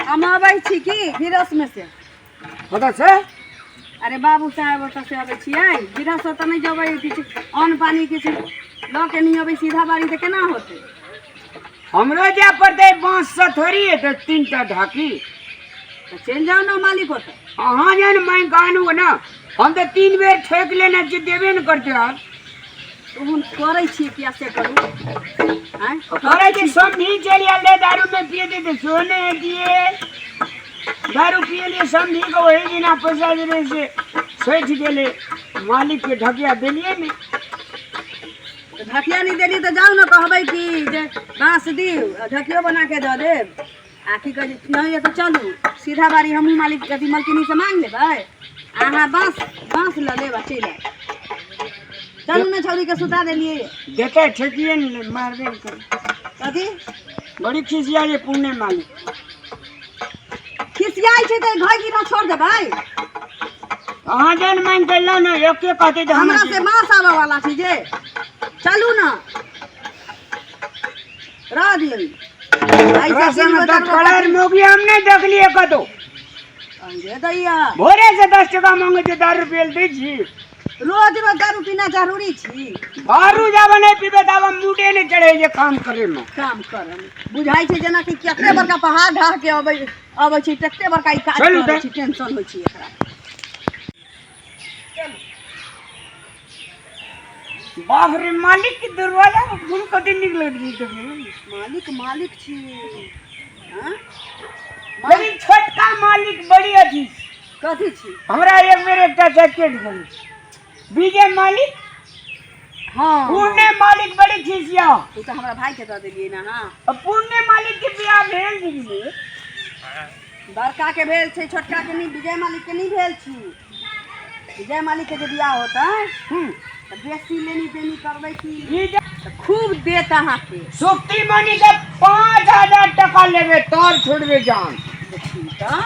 हम अबै छी की गिरस में से कतऽ से? अरे बाबू साहेब ओतऽ से अबै छियै। गिरस ओतऽ नहि जेबै, किछु अन्न पानी किछु लऽ के नहि अबै सीधा बाड़ी तऽ केना होतै? हमरो जाय पड़तै, बाँस से थोड़ी हेतै 3 टा ढाकी। तऽ चलि जाउ ने मालिक ओतऽ। अहाँ जे मांगि कऽ आनू ने, हम तऽ 3 बेर ठोकि लेने छी, देबे ने करतै आब। तुहन करै छियै किया से करू आँय? करै छी, समधी चलि आयल रहै, दारू नहि पिए देतै सेहो नहि हेतियै। दारू पियलियै समधी के, ओहि दिना पैसा जे रहै से सठि गेलै, मालिकके ढकिया देलियै ने। तऽ ढकिया नहि देलियै तऽ जाउ ने, कहबै कि जे बाँस दियौ आ ढकियो बना के दऽ देब। आ की कहै छै, नहि तऽ चलू सीधा बाड़ी, हमहूँ मालिक अथी मलकिनीसँ मांगि लेबै, अहाँ बाँस बाँस लऽ लेब आ चलि आयब। चलू ने, छौड़ीके सुता देलियै। देतै ठेकिए ने ले, मारबे ने करै। कथी? बड़ी खिसिया जे पुणे मालिक। खिसियाइ छै तऽ घर गिरा छोड़ देबै? अहाँ जन मांगि कऽ लाउ ने, एके कहतै तऽ हमरा से बाँस आबऽ वाला छै जे चलू ने, रह दियौ ऐसे। तीन गो चारि गो कलर मोगी हम नहि देखलियै कतौ। अंगे दैया। भोरे से 10 टका मांगे छै, दारू पिए दै छी। रोज रोज दारू पीना जरूरी छी? दारू जाब नहि पीबै ताब मूडे नहि चढ़े जे काम करे मे। काम करम बुझाइ छै जेनाकि कते बड़का पहाड़ ढाह के अबै अबै छै, तते बड़का ई काज चलू करै तऽ। छै, टेंशन होइ छै एकरा। बाप रे, मालिक के दरवाजा में फूल कते नीक लगै छै देखै मे। मालिक मालिक छी हाँ? लेकिन छोटका मालिक बड़ी अथी छै। कथी छी? हमरा एक बेर एकटा जैकेट देने विजय मालिक। पुण्य मालिक बड़ी खिसिया। ओ तऽ हमरा भाई के दऽ देलियै ने। हाँ। आ पुण्य मालिक के बियाह भेल गेलै? बड़का के भेल छै, छोटका के नहि, विजय मालिक के नहि भेल छी। विजय मालिक के जे बियाह होतै तऽ बेसी लेनी देनी करबै की ई जे तऽ खूब देत अहाँके। सुक्ति मनी के 5000 टका लेबे तोर छोड़बे जान। देखी तऽ।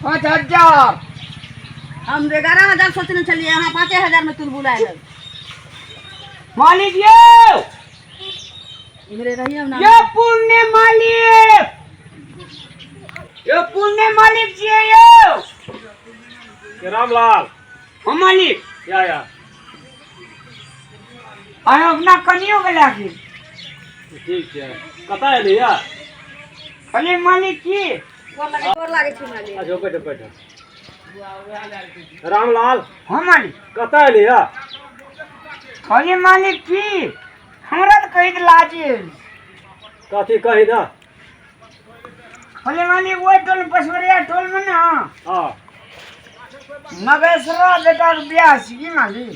5000। हम 11,000 सोचने छलियै, अहाँ 5000 मे तुल बुलाय लेब। मालिक यौ। इम्हरे रहियौ ने। यो पुण्य मालिक, यो पुण्य मालिक छियै यौ। के रामलाल? हम मालिक। या या। आइ अपना कनियो के लए गेल। ठीक छै, कतऽ एली या? कहलियै मालिक की गोर लागै, गोर लागै छी मालिक। अच्छा, बैठो बैठो रामलाल। हम मालिक। कतऽ एली या? कहलियै मालिक की हमरा तऽ कहि लाजे। कथी कही ना? कहलियै मालिक, ओहि टोल पसवरिया टोलमे ने नगेश्वरा बेटाके बियाह छै की मालिक।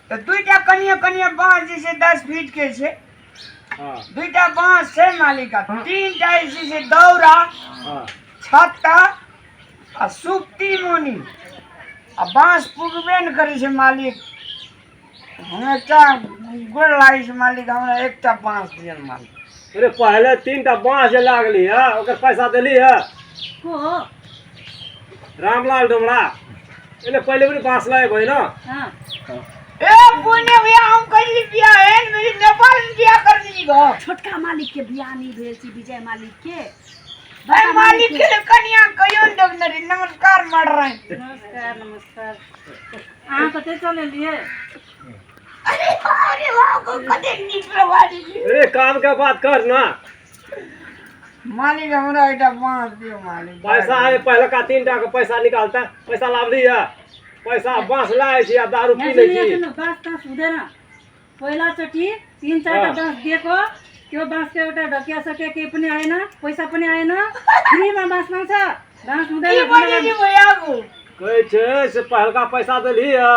तऽ दुइटा कनिये कनिये बाँस जे छै 10 फीट के छै। दुइटा बाँस छै मालिक, आ 3टा जे छै से दौरा, छत्ता आ सुप्ती मोनी, आ बाँस पुगबे ने करै छै मालिक। हम एकटा गोर लागै छै मालिक, हमरा एकटा बाँस दिअ ने मालिक। अरे, पहले 3 टा बाँस जे लागली है, ओकर पैसा देली है? को? रामलाल डोमरा एने पहले भी बाँस लाए ना। हाँ। ए पुण्य भैया, हम कहली बियाह है मेरी नेपाल में बियाह कर दी गो। छोटका मालिक के बियाह नहि भेल छै, विजय मालिक के। अरे मालिक के कनिया कहियो ने देब रे। नमस्कार मर रहे। नमस्कार नमस्कार। अहाँ कतऽ चल एलियै? अरे अरे वाह, कते नीक प्रवासी छी। अरे, काम के बात कर ना। मालिक, हमरा एकटा बाँस दियौ मालिक। पैसा है, पहले का 3 टा के पैसा निकालता, पैसा लाभ है, पैसा बाँस लाए छी आ दारू पी यहाँ लै सुन्नु, यहाँ छी। सुन्नु, बाँस ताँस हुँदैन। पहिलाचोटि तिन चारवटा बाँस दिएको, त्यो बाँसको एउटा ढकिया सकिया केही पनि आएन, पैसा पनि आएन। फ्रीमा बाँस माग्छ? बाँस की हुँदैन। बजै छी भैया गो? कहै छै से पहिलका पैसा देलही है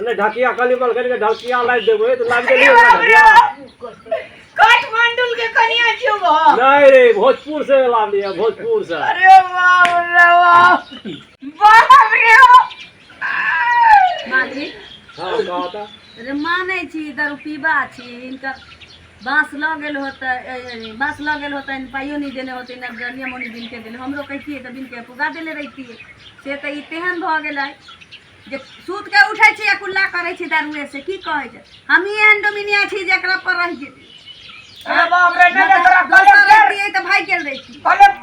नहि? ढकिया कहली मलकन के ढकिया लाबि देबै तऽ लाबि देलियै ओकरा ढकिया? काठमांडू के कनिया छियौ गो। नहीं रे, भोजपुर से लाबली है, भोजपुर से। अरे बाप रे बाप, बाप रे बाप। मालिक। हाँ, कहता। अरे, मानै छी दारू पीबा छी, हिनकर बाँस लऽ गेल होतै, बाँस लऽ गेल होतै, पाइयो नहि देने होतै ने, डलिया मौनी बिनके देने। हमरो कहितियै तऽ बिनके पुगा देले रहितियै। से तऽ ई तेहन भऽ गेलै जे सुति के उठै छी आ कुल्ला करै छी दारुए से। की कहै छै, हमही एहन डोमिनिया छी जेकरा पर रहि जेतै। अरे बाप रे, नहि तोरा दोसर कलेक्टर रहितियै तऽ भागि गेल रहितियै। कलेक्टर।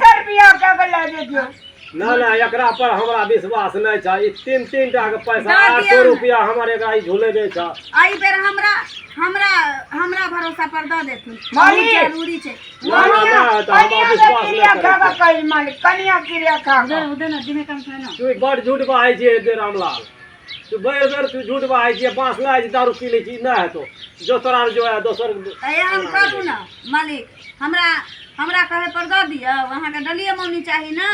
दियौ। ना ना, एकरा पर हमरा विश्वास नहीं छै। ई तीन तीन टा के पैसा दऽ 800 दियौ ने। रुपया हमर एकरा ई झूले दै छै। एहि बेर हमरा हमरा हमरा भरोसा पर दऽ देथिन, बहुत मालिक। जरूरी छै। ना ना कनिया ना, तऽ हमरा कनिया के विश्वास क्रिया नहि खा करै कऽ कही मालिक, कनिया क्रिया खा कऽ। हुँदैन हुँदैन, दिने काम छैन। तू बड़ झूठ बहाय छियै रे रामलाल, तू बेर बेर तू झूठ बहाय छियै। बाँस लाय छी, दारू पी लै छी, नहि हेतौ जो तोरा जो है दोसर। तऽ एहन करू ने मालिक, हमरा हमरा कहे पर दऽ दियौ। अहाँके डलिए मौनी चाही ने,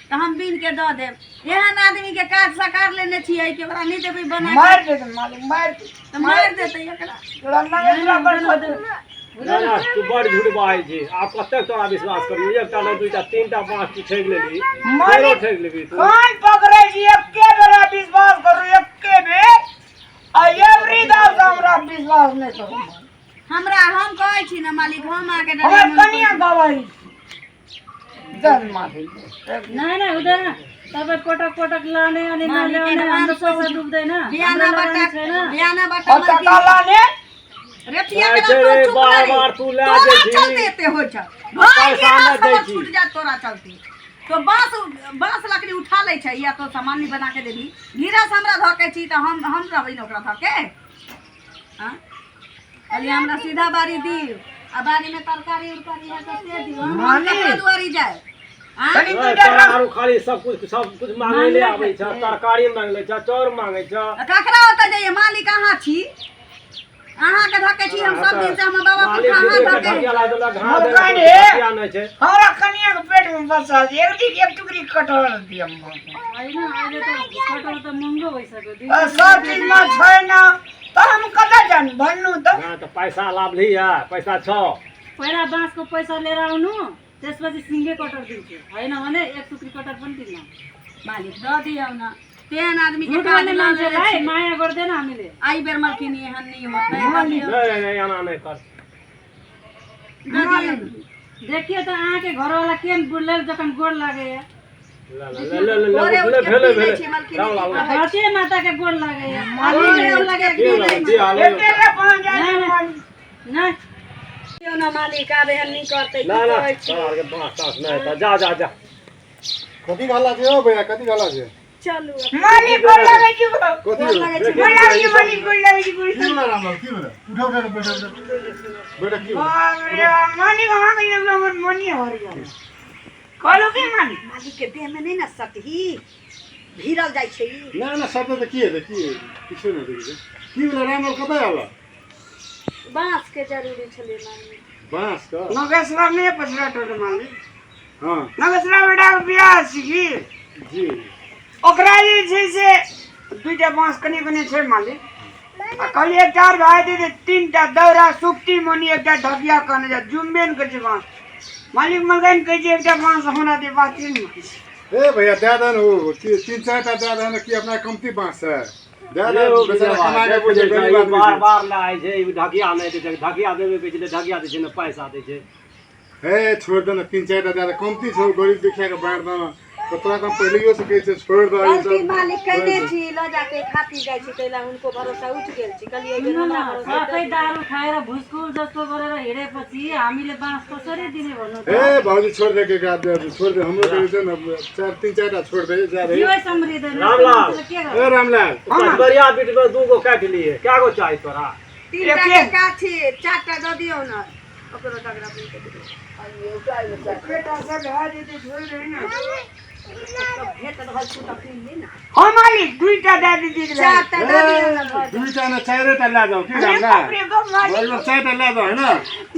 तऽ हम बीन के दऽ देब। एहन आदमीके काज सकार लेने छियै कि ओकरा नहि देबै बना के? मारि देतै मालिक, मारि देतै। तऽ मारि देतै एकरा। तोरा नगेसरा पर कऽ देबै। ना ना, तू बड़ झूठ बहाय छी। आब कतेक तोरा विश्वास करियौ? एकटा नहि, दूटा तीनटा बाँस तू ठकि लेली, फेरो मालिक ठकि लेबही तू। कान पकड़ै छी, एके बेरा विश्वास करू, एके बेर। आ एवरी दास हमरा विश्वास नहि करू। हमरा हम कहै छी ने मालिक, हम अहाँके डलिए हमर मौनी कनिया गवाही दल मालिक। नै नै, हुँदैन। तपाईँ पटक पटक लाने अनि मालिक, नल्याउने, हाम्रो एडवान्स पैसा डुब्दैन। बियाना हाम्रो बट्टा लगानी छैन। बियाना बट्टा और टका लाने रे पिया जाइ के छै तो रे, चुप बार ना रे। बार तू लए तोरा जाइ छी। चलते एते होइ छ, घर पैसा के नहि दै हमर छी। छूट जात तोरा चलते। तो बांस बांस लकड़ी उठा लै छै या तो सामान नहीं बना के देबी। गिरस हमरा धके छी तऽ हम रहबै ने ओकरा धके। हाँ, कहलियै हमरा सीधा बाड़ी दियौ आ बाड़ी में तरकारी उरकारी है तऽ से दियौ। हम मालिक। ककरा दुआरी जाय? आँ? कनि ओए, दूटा तोरा आरू खाली सब कुछ मांगै ले आबै छ, तरकारी मांगै ले छ, चाउर मांगै छ। ककरा ओतऽ जाइए मालिक? अहाँ छी, अहाँके धके छी हम सब दिन से। हमर बाबा मालिक पुरखा अहाँ दीदी के धके। ढकिया ला देलक, घास देलक, मकान हे। ढकिया नहि छै। हमरा कनिया के पेट में बच्चा छै, एक दिन एक टुकड़ी कटहर दिअ। होइन, अहिले त कटहर त महँगो भइसक्यो दुई आ, सब चीज में छै ने, तऽ हम कतऽ जान भन्नु तऽ? ना तऽ पैसा लाभली है, पैसा छौ? पहिला बाँसको पैसा लिएर आउनु, त्यसपछि सिङ्गै कटहर दिन्छु, होइन भने एक टुक्री कटहर पनि दिन्न। मालिक, दऽ दियौ ने, तेहन आदमी के झुट काज बोल्ने लऽ लेने मान्छेलाई छी। माया गर्दैन हामीले। एहि बेर मलकिनी एहन नहि होतै, दऽ दियौ। नहि नहि, एना नहि कर। दऽ दियौ। देखियो त, अहाँके घरवाला केहन बुझल जखन गोर लागैया। ले ले ले ले ले, भोरे ले उठि के भेलै पी लै भेलै छी मलकिनी। रामलाल। की कहै? धरती माता के गोर लागैया। भोरे उठि के पी लै छी। जी हाल। एते ले पहुँच जाइ छै मालिक। नै। दियौ ने मालिक, आब एहन नहि करतै। की ना ना, कहै छी? तोरा आरके बाँस ताँस नहि हेतौ। जा जा जा। कथी हल्ला छै यौ भैया, कथी हल्ला छै? चलू। मालिक, गोर लगै छी। कथी गोर लगै छी। गोर लगै छी मालिक, गोर लगै छी, गोर की भेलै रामलाल, की भेलै? उठा उठा, बैठा बैठा बैठा, की भेलै? बाप रे मालिक, अहाँके लग हमर मनी हरि गेल। कहलहुँ की मालिक? मालिक के देह में नहि ने सटही, भिरल जाइ छै ई। ना ना, शब्द तऽ की हेतै, की किछो नहि हेतै। की भेलै रामलाल, कतऽ आयल? बाँस के जरूरी छलै मालिक। बाँस के? नगेसरा नहि पछड़ा टोल मालिक। हँ। नगेसरा बेटाके बियाह छी की। जी। ओकरा जे छै से दुईटा बाँस कनि कनि छै मालिक। आ कहलियै चार भाय दे दे, तीनटा दौरा सुप्ती मनी, एकटा ढकिया कहने जा जुम्बे ने कहै छै बाँस। मालिक, मलकाइन कहै छै एकटा बाँस हमरा दे, बाते नहि होइ छै। ए भैया, दए दहन ओ तीन चारि टा दए दहन। की अपना कमती बाँस है? दए ले दहन। ओ बेचारा विजयवा, कमा के जे बुझे बुझै छै, गरीब ई आदमी बार छै। बार लाय छै, ई ढकिया नहि दै छै। ढकिया देबे कहै छै, ने ढकिया दै छै ने पैसा दै छै। हे, छोड़ि दे ने, तीन चारि टा दए दे, कमती छौ, गरीब दुखिया के बाँटि दे ने। तऽ तोरा तऽ हम पहिलैयो से कहै छियै, छोड़ि दह ई गलती सब। मालिक कैने छी, लऽ जाके खा पी जाइ छी, ताहि लए हुनको भरोसा उठि गेल छी। कहलियै एहि बेर सुन्नु न, हमरा भरोसा सबै दारू खाएर भुसकुल जस्तो गरेर हिँडेपछि हामीले बाँस कसरी दिने भन्नु त? हे भाउजी, छोड़ दे के गाछ दे, छोड़ दे। हमरो कहै छै ने, चार तीन चारि टा छोड़ दे, जा रे। जीवै समरिँदैन। रामलाल। मान्छेले के गर्छ? ए रामलाल। पचबरिया बीट में दू गो काटि लिए, कै गो चाही तोरा? तीनटा के गाछी, चारिटा दऽ दियौ ने, ओकरो डगरा बुनि के दियौ। बेटा सब भए जेतै, छोड़ि दे ने। भेट रहल छी तऽ पी ली ने। हँ मालिक, दुईटा दए दीजिए। चारिटा दऽ दियौ ने, भऽ जायत। दुईटा ने, चारिटा लए जाऊ की अरे रामलाल? बाप रे, गो मालिक। बोलो, चारिटा लए जाऊ है ना?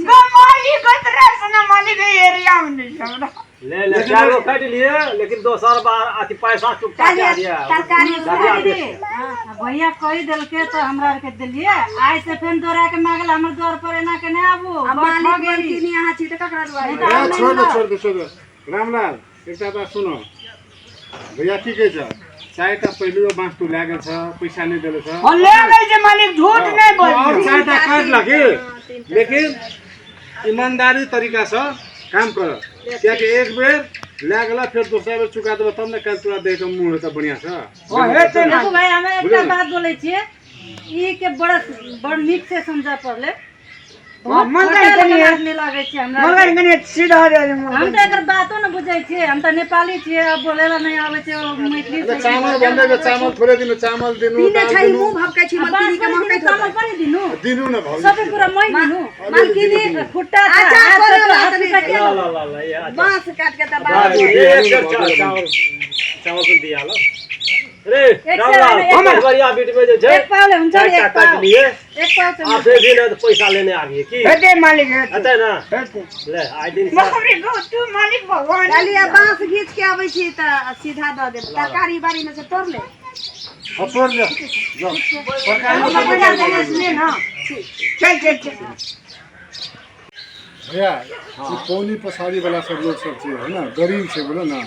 गो मालिक, ओतरा से ना मालिक, एहि एरिया में नहि छै हमरा। ले ले, चारि गो काटि लिए, लेकिन दोसर बार अथी पैसा चुकता कए दिया। तरकारी ढकिया बेच। भैया कहि देलकै तऽ हमरा आरके देलियै। आइ से फेर दोहरा के मांगल हमर द्वार पर एना के नहि आबू। आ बड़ मालिक ठग ई। मलकिनी अहाँ छी तऽ ककरा दुआरे? नहि ए, छोड़ दे, छोड़ दे, छोड़ दे। रामलाल, एकटा बात सुनो। भैया की कहै छ, चारिटा पहिलुओ बाँस तू लए गेल छ, पैसा नहि देले छ। हँ, ले लै छै मालिक, झूठ नहि और बोल। चारिटा काटि लऽ की, लेकिन ईमानदारी तरीकासँ काम कर, कियाकि एक बेर लए गेला, फेर दोसरा बेर चुका देबऽ तब ने काल्हि तोरा देहके मुँह हेतऽ बढ़िआँसँ। हँ, हेतै। देखू भाइ, हमे एकटा बुझलियै? बात बोलै छियै, ई के बड़ा बड़ नीक से समझा पड़लै। बहुत मलकाइन फटा कनिए। लगन आदमी लागै छै हमरा। मगर कनि सीधा दे दे। हम तऽ एकर बातो न बुझै छियै, हम तऽ नेपाली छियै, अब बोले ला नहि आबै छै ओ मैथिली अरे चामल बनबै के चामल थोड़े दिनु, चामल दिनु, पीने दाल छै दिनु। मुँह भभकै छी, आ बाँस मलकिनी के पनि महकैत दिनु, चामल होतै। पनि दिनु, दिनु न भौजी। सबै कुरा मै दिनु। मालकिनी खुट्टा छ, अच्छा, हात छ, कोनो बात हात नहि। खुट्टा के ल ल ल ल, ये अच्छा। बाँस काट के तऽ भाइ, बाँस एक सेर चावल, चावल पनि दिया ल रे। एक सेर रामलाल, होइन, एक बढ़िया बीट में जे छै एक पावले हुन्छ नि, चारिटा एक पाव। काटि लिए। एक पाव चाहिँ आ फेर दिन पैसा लेने आबिए की? हेतै मालिक, हेतै। हेतै ने? हेतै। ले आइ दिन बाप रे गौ, तू मालिक भगवान। कहलियै बाँस घीच के अबै छी तऽ सीधा दऽ देब, तरकारी बाड़ी में से तोड़ ले। हाँ, तोड़ ले जाओ, तरकारी हम अपना ले ना, चल चल चल। भैया, ई पौनी पसारी वाला सब लोग सब छै, है ना, गरीब छै, बोलो ना,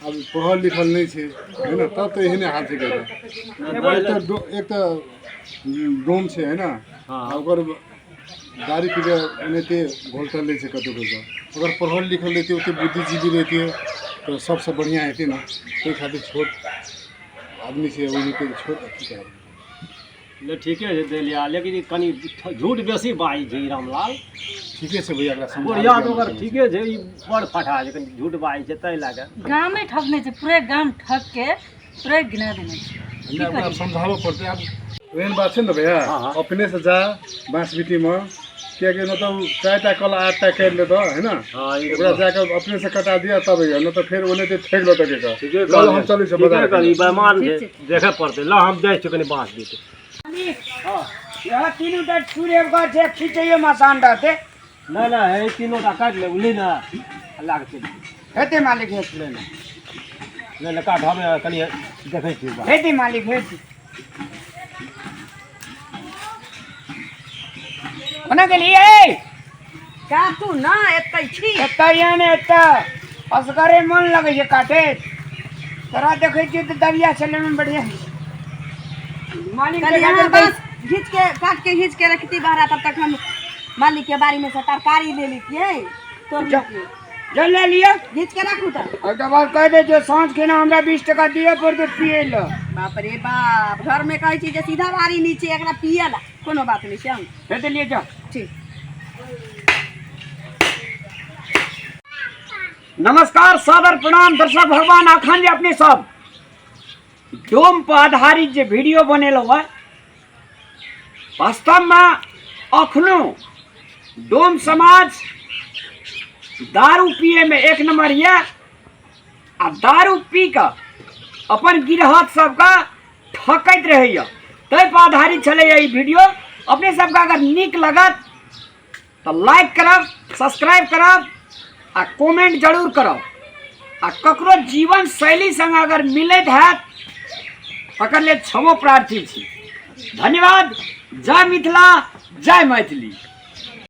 आब पढ़ल लिखल नहि छै, है ना, तब तऽ एहने हाल छै। एक तऽ एक तऽ डोम छै, है ना, आ ओकर दारू पी कऽ एनाहिते घोलटल लै छै कतहु कतहु। अगर पढ़ल लिखल रहितै, ओते बुद्धिजीवी रहितै तऽ सबसँ बढ़िआँ हेतै ने। ताहि खातिर छोट आदमी छै, ओहिके छोट अथी करब। ले, ठीके छै देलिया, लेकिन ई कनि झूठ बेसी बाजै छै ई रामलाल। ठीके छै भैया, एकरा समझा बुढ़िया तऽ दिअ। ओकर ठीके छै, ई बड़ फटा छै, कनि झूठ बाजै छै ताहि लए कऽ। गामै ठकने छै, पुरै गाम ठक के पुरै गिना देने छै। हमरा ओकरा समझाबऽ पड़तै। आब एहन बात छै ने भैया, अपने से जा बाँस बिटीमे, कियाकि न तऽ उ 4 टा कल 8 टा करि लेतऽ, है ना। हँ, ई ओकरा जाकऽ अपने से कटा दिअ तब अइहऽ, नहि तऽ फेर ओनाहिते ठकि लेतऽ के ठीके। चल, हम चलै छियै ठीके बाजार। कहली, बेमान छै, देखऽ पड़तै। ल, हम जाइ छियै कनि बाँस बीट। यहाँ तीनू टा छुरे गाछ छै, खींचैयो मे आसान रहतै। नहि नहि, हे तीनो टा काटि ले, बुझली ने, लए कऽ चलि। हेतै मालिक, हेतै। ले ले ले ले, काट, हमे कनि देखै छियै बात। हेतै मालिक, हेतै। कोना गेलियै? काटू ना, एतै छी। एतऽ यहाँ ने, एतऽ असगरे मन लगै छै काटे। तोरा देखै छियै तऽ दरिया चले मे बढ़िया मालिक। कहलियै देखा अहाँ देलकै। बाँस घीच के काट के घीच के रखती बहरा, तब तक हम मालिक के बाड़ी में से तरकारी ले लीतियै, तोड़ जा। लीतियै। जो ले लिअ। घीच के राखू तऽ। ओकर बाद कहि दे जो साँझ खेना हमरा 20 टका दिअ पड़तै पियै लए। बाप रे बाप, घर में कहै छी जे सीधा बाड़ी नीचे, एकरा पिए ला कोनो बात नहि छै हम। हेतै, लिए जाओ। ठीक। नमस्कार, सादर प्रणाम दर्शक भगवान। अखन जे अपने सब डोम पर आधारित जे वीडियो बनेलहुँ है, वास्तवमे अखनो डोम समाज दारू पियैमे एक नंबर यऽ आ दारू पी कऽ अपन गिरहत सबके ठकैत रहैए, ताहि पर आधारित छलैए ई वीडियो। अपने सबके अगर नीक लगत तऽ लाइक करब, सब्सक्राइब करब आ कमेंट जरूर करब। आ ककरो जीवन शैली संग अगर मिलैत हैत, तकर लेल क्षमो प्रार्थी छी। धन्यवाद। जय मिथिला, जय मैथिली।